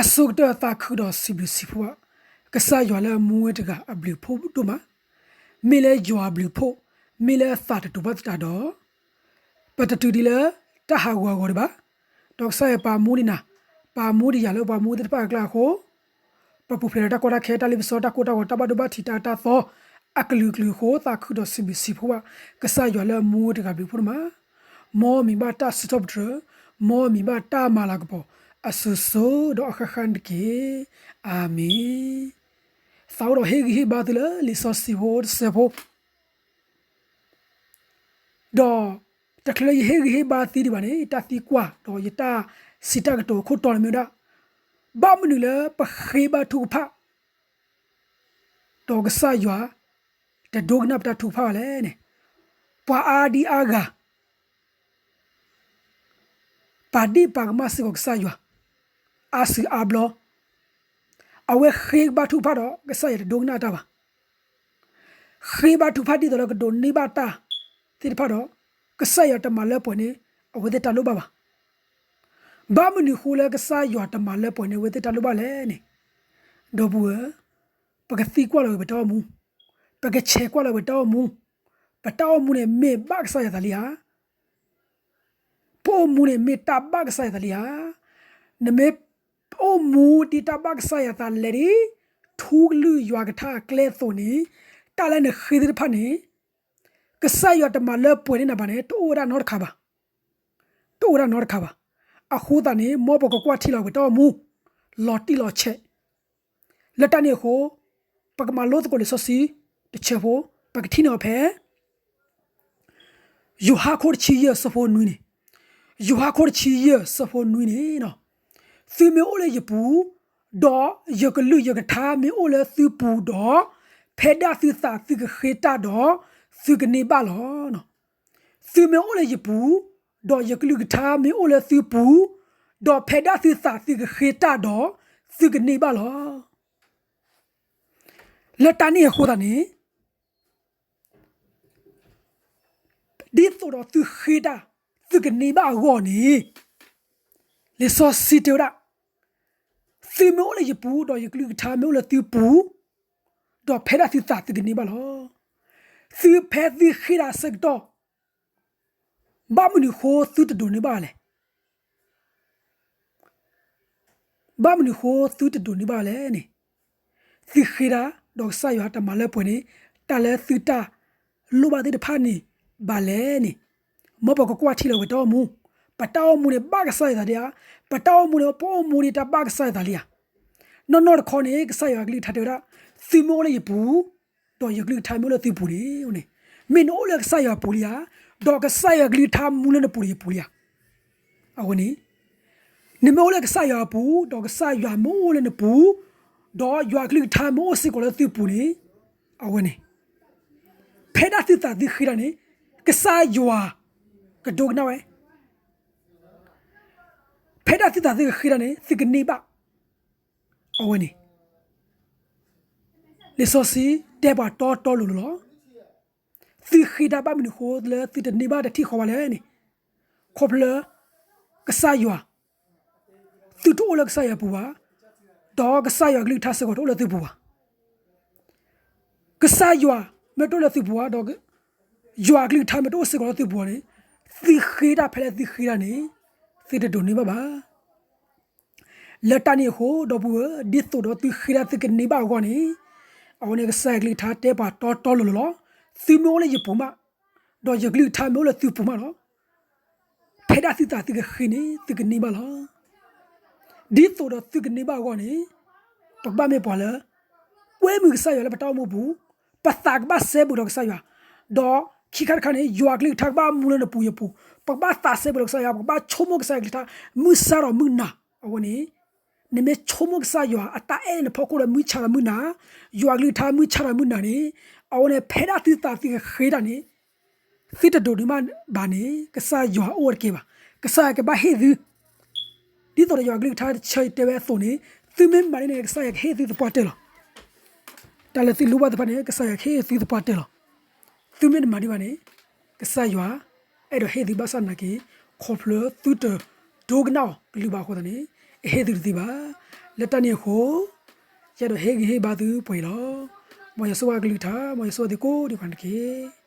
အဆိကတၢၢ်သးခုဒီးစံးဘျုးစံးဖှိၣ်ဘၣ် ကစၢ်ယွၤလၢအမူဝဲတဂၤအဘျုးဖှိၣ်ဒိၣ်မး, မ့ၢ်လၢယွၤအဘျုးဖှိၣ်, မ့ၢ်လၢအသးတတူာ်ဘၣ်သတးဒီး ပတတုၤဒံးလၢတၢ်ဟးဂီၤအဂီၢ်ဒံးဘၣ်. ဒီးကစၢ်ယွၤပာ်မူဒံးနၤ, ပာ်မူဒံးယၤလၢပှၤမူသ့ၣ်တဖၣ်အကျါအဃိ ပပူၤဖျဲးဒီးတၢ်ကီတၢ်ခဲ တၢ်လ့ပစီ တၢ်ကိၢ်တၢ်ဂီၤ တၢ်ဘၣ်ဒိဘၣ်ထံးတၢ်အတၢ်သီ အကလုာ်ကလုာ်အဃိ သးခုဒီးစံးဘျုးစံးဖှိၣ်ဘၣ် ကစၢ်ယွၤလၢအမူဝဲတဂၤဘျုးဖှိၣ်ဒိၣ်မး, မ်အမံၤဘၣ်တၢ်စံးထီၣ်ပတြၢၤ, မ်အမံၤဘၣ်တၢ်မၤလၤကပီၤ အစိၤစိၤဒီးအဃၣ်ဃၣ်န့ၣ်တက့ၢ်. အၤမ့ၣ်. သးအိၣ်ဒီးဟ့ၣ်ဂံၢ်ဟ့ၣ်ဘါသုလၢလံာ်စီဆှံဖိတစဲးဖိ ဒီးတချုးလၢယဟ့ၣ်ဂံၢ်ဟ့ၣ်ဘါသုဒံးဘၣ်န့ၣ် တၢ်သံကွၢ်ဒီးယတၢ်စံးတၢ်ကတိၤအခိၣ်တီန့ၣ်မ့ၢ်ဝဲဒၣ် ဘၣ်မနုၤလၢပဃ့ဘါထုကဖၣ် ဒီးကစၢ်ယွၤ တဒိကနၣ်ပတၢ်ထုကဖၣ်ဘၣ်လဲၣ်န့ၣ်, ပှၤအါဒံအါဂၤ ပာ်ဒ့ၣ်ပာ်ကမၣ်စ့ၢ်ကီးကစၢ်ယွၤ အါစုအါဘျီ, အဝဲဃ့ဘါထုကဖၣ်ဒီး ကစၢ်ယွၤတဒိကနၣ်တၢ်ဘၣ်. ဃ့ဘါထုကဖၣ်ဒ်သိးလၢကဒိးန့ၢ်ဘၣ်တၢ်သ့ၣ်တဖၣ်ဒီး ကစၢ်ယွၤတမၤလၢပှဲၤန့ၢ် အဝဲသ့ၣ်တၢ်လိၣ်ဘၣ်ဘၣ်. ဘၣ်မနုၤအဃိလၢကစၢ်ယွၤတမၤလၢပှဲၤန့ၢ်အဝဲသ့ၣ်တၢ်လိၣ်ဘၣ်လဲၣ်န့ၣ်, ဒီပုၢ်ဝဲၢ်, ပကသံကွၢ်လီၤက့ၤပတၢ်အိၣ်မူ, ပကဆဲးကွၢ်လီၤက့ၤပတၢ်အိၣ်မူ, ပတၢ်အိၣ်မူန့ၣ်မ့ၢ်ဘၣ်ကစၢ်ယွၤအသးလံဧါ. ပအိၣ်မူန့ၣ်မ့ၢ်တၢ်ဘၣ်ကစၢ်ယွၤအသးလံဧါ. နမ့ၢ်အိၣ်မူဒ်တၢ်ဘၣ်ကစၢ်ယွၤအသးလဲၣ်ဒ် ထူကလုၢ်ယွၤကထါအကျဲအသိးန့ၣ်, တၢ်လၢနဃ့သ့ၣ်တဖၣ်န့ၣ် ကစၢ်ယွၤတမၤလၢပှဲၤန့ၢ်နၤဘၣ်န့ၣ် တအိၣ်ဝဲဒၣ်နီတခါဘၣ်. တအိၣ်ဝဲဒၣ်နီတခါဘၣ်. အဃိသတးန့ၣ် မ်ပကကွၢ်ထံလီၤက့ၤပတၢ်အိၣ်မူ လီၤတံၢ်လီၤဆဲး လၢတၢ်န့ၣ်အဃိ, ပကမၤလိသကိးလံာ်စီဆှံတဆၢဖိ, ပကထံၣ်န့ၢ်အီၤဖဲ ယိၤဟၣ်ခိၣ်တဆံယဲၢ်ဆၢဖိနွံန့ၣ်, ယိၤဟၣ်ခိၣ်တဆံယဲၢ်ဆၢဖိနွံန့ၣ်, သုမ့ၢ်အိၣ်လၢယပူၤ, ဒီးယကလုၢ်ယကထါမ့ၢ်အိၣ်လၢသုပူၤဒီး, ဖဲဒၣ်သုသးသုကဃ့တၢ်ဒီး, သုကန့ၢ်ဘၣ်လီၤ. သုမ့ၢ်အိၣ်လၢယပူၤ, ဒီးယကလုၢ်ကထါမ့ၢ်အိၣ်လၢသုပူၤ, ဒီးဖဲဒၣ်သုသးသုကဃ့တၢ်ဒီး, သုကန့ၢ်ဘၣ်လီၤ. လၢတၢ်န့ၣ်အဃိသတးန့ၣ်, ဒ်သိးဒီးသုဃ့တၢ်, သုကန့ၢ်ဘၣ်အဂီၢ်န့ၣ်, လံာ်စီဆှံတဲဝဲဒၣ်, သုမ့ၢ်အိၣ်လၢယပူၤ, ဒီးယကလုၢ်ကထါမ့ၢ်အိၣ်လၢသုပူၤ, ဒီးဖဲဒၣ်သုသးသုကန့ၢ်ဘၣ်လီၤ. သုဖဲသုဃ့တၢ်အဆၢကတီၢ်, ဘၣ်မနုၤအဃိသုတဒိးန့ၢ်ဘၣ်လဲၣ်. ဘၣ်မနုၤအဃိသုတဒိးန့ၢ်ဘၣ်လဲၣ်န့ၣ်, သုဃ့တၢ်, ဒီးကစၢ်ယွၤတမၤလၢပှဲၤန့ၢ်, တၢ်လၢသုတၢ်လိၣ်ဘၣ်သ့ၣ်တဖၣ်န့ၣ်ဘၣ်လဲၣ်န့ၣ်, မ်ပကကွၢ်ထံလီၤပတၢ်အိၣ်မူ, ပတၢ်အိၣ်မူန့ၣ်ဘၣ်ကစၢ်ယွၤအသးဒံးဧါ, ပတၢ်အိၣ်မူန့ၣ် ပအိၣ်မူဒ်တၢ်ဘၣ်ကစၢ်ယွၤအသးလံဧါ. နီၢ်နီၢ်တခီန့ၣ် ကစၢ်ယွၤအကလုၢ်ကထါတဲဝဲဒၣ်, သုမ့ၢ်အိၣ်လၢယပူၤ, ဒီးယကလုၢ်ကထါမ့ၢ်အိၣ်လၢသုပူၤန့ၣ်, မ့ၢ်နအိၣ်လၢကစၢ်ယွၤအပူၤလံဧါ, ဒီးကစၢ်ယွၤအကလုၢ်ကထါမူလၢနပူၤဒီးယပူၤလံဧါ. အဝဲန့ၣ်, နမ့ၢ်အိၣ်လၢကစၢ်ယွၤအပူၤ, ဒီးကစၢ်ယွၤမ့ၢ်အိၣ်လၢနပူၤ, ဒီးယွၤအကလုၢ်ကထါမ့ၢ်အိၣ်စ့ၢ်ကီးလၢသုပူၤန့ၣ်, အဝဲန့ၣ်, ဖဲဒၣ်သုသးသုဃ့တၢ်န့ၣ်, ကစၢ်ယွၤကဒိကနၣ်ဝဲ, ဖဲဒၣ်သုသးသုကဃ့တၢ်န့ၣ် သုကန့ၢ်ဘၣ်, အဝဲန့ၣ် လံာ်စီဆှံတဲပှၤတီတီလိၤလိၤလီၤ. သုဃ့တၢ်ဘၣ်မနုၤအဃိလၢသုတန့ၢ်ဘၣ်တထံၣ်ဃီဘၣ်လဲၣ်န့ၣ်, ခီဖျိလၢ ကစၢ်ယွၤ, သုတအိၣ်လၢကစၢ်ယွၤအပူၤဘၣ်, ဒီးကစၢ်ယွၤအကလုၢ်ကထါစ့ၢ်ကီးတအိၣ်လၢသုပူၤဘၣ်. ကစၢ်ယွၤမ့ၢ်တအိၣ်လၢသုပူၤဘၣ်, ဒီး ယွၤအကလုၢ်ကထါမ့ၢ်တအိၣ်စ့ၢ်ကီးလၢသုပူၤန့ၣ်, သုဃ့တၢ်ဖဲလဲၣ်သုဃ့တၢ်န့ၣ်, သုတဒိးန့ၢ်ဘၣ်ဘၣ်. လၢတၢ်န့ၣ်အဃိ ဒီပုၢ်ဝဲၢ်, ဒ်သိးဒီးသုဃ့တၢ်သုကန့ၢ်ဘၣ်အဂီၢ်န့ၣ်, အဝဲန့ၣ်ကစၢ်ယွၤကလုၢ်ကထါတဲပှၤတီတီလိၤလိၤလီၤ. သုမ့ၢ်အိၣ်လၢယပူၤမး, ဒီးယကလုၢ်ကထါမ့ၢ်အိၣ်လၢသုပူၤမးဒီး, ဖဲဒၣ်သုသးသုကဃ့န့ၣ် သုကန့ၢ်ဘၣ်လီၤ. ဒ်သိးဒီးသုကန့ၢ်ဘၣ်အဂီၢ်န့ၣ်, ပကဘၣ်မ့ၢ်ပှၤလၢ ကွဲမုာ်ကစၢ်ယွၤလၢပတၢ်အိၣ်မူပူၤ, ပသးကဘၣ်စဲဘူးဒီးကစၢ်ယွၤ, ဒီးခံခါတခါန့ၣ် ယွၤကလုၢ်ကထါကဘၣ်မူလၢနပူၤယပူၤ, ပကဘၣ်သးစဲဘူးဒီးကစၢ်ယွၤ, ပကဘၣ်ဆိကမိၣ်ကစၢ်ယွၤကလုၢ်ကထါ, မုၢ်ဆါဒီးမုၢ်နၤ, အဝဲန့ၣ်, နမ့ၢ်ဆိကမိၣ်ကစၢ်ယွၤအတၢ်အဲၣ်လၢနဖီခိၣ်ဒီးမုၢ်ဆါဒီးမုၢ်နၤ, ယွၤကလုၢ်ကထါမုၢ်ဆါဒီးမုၢ်နၤန့ၣ်, အဝဲန့ၣ် ဖဲဒၣ်သုသးသုကဃ့တၢ်န့ၣ် သုတဒိးန့ၢ်ဘၣ်ဘၣ်န့ၣ် ကစၢ်ယွၤအိၣ်ဝဲတက့ၢ်ဘၣ်. ကစၢ်ယွၤကဘၣ်ဟ့ၣ်သု, ဒ်သိးဒီးယွၤကလုၢ်ကထါတဆၢအံၤတဲဝဲအသိးန့ၣ်, သုမ့ၢ်မၤဒ်န့ၣ် ကစၢ်ယွၤကဟ့ၣ်သုသပှၢ်တၢၢ်လီၤ. တၢ်လၢသုလိၣ်ဘၣ်သ့ၣ်တဖၣ်န့ၣ် ကစၢ်ယွၤကဟ့ၣ်သုသပှၢ်တၢၢ်လီၤ. သုမ့ၢ်တမၤဒ်ဘၣ်န့ၣ်, ကစၢ်ယွၤ အဲၣ်ဒိးဟ့ၣ်သုဘၣ်ဆၣ်သနာ်က့, ခီဖျိသုတဒိကနၣ်အီၤကလုၢ်ဘၣ်အဃိသတးန့ၣ်, အဟ့ၣ်သုတသ့ဘၣ်. လၢတၢ်န့ၣ်အဃိ, ယအဲၣ်ဒိးဟ့ၣ်ဂံၢ်ဟ့ၣ်ဘါသုပှဲၤအံၤလီၤ. မ်ယွၤဆိၣ်ဂ့ၤအကလုၢ်ကထါ, မ်ယွၤဆိၣ်ဂ့ၤသုကိးဒံးခွါန့ၣ်တက့ၢ်.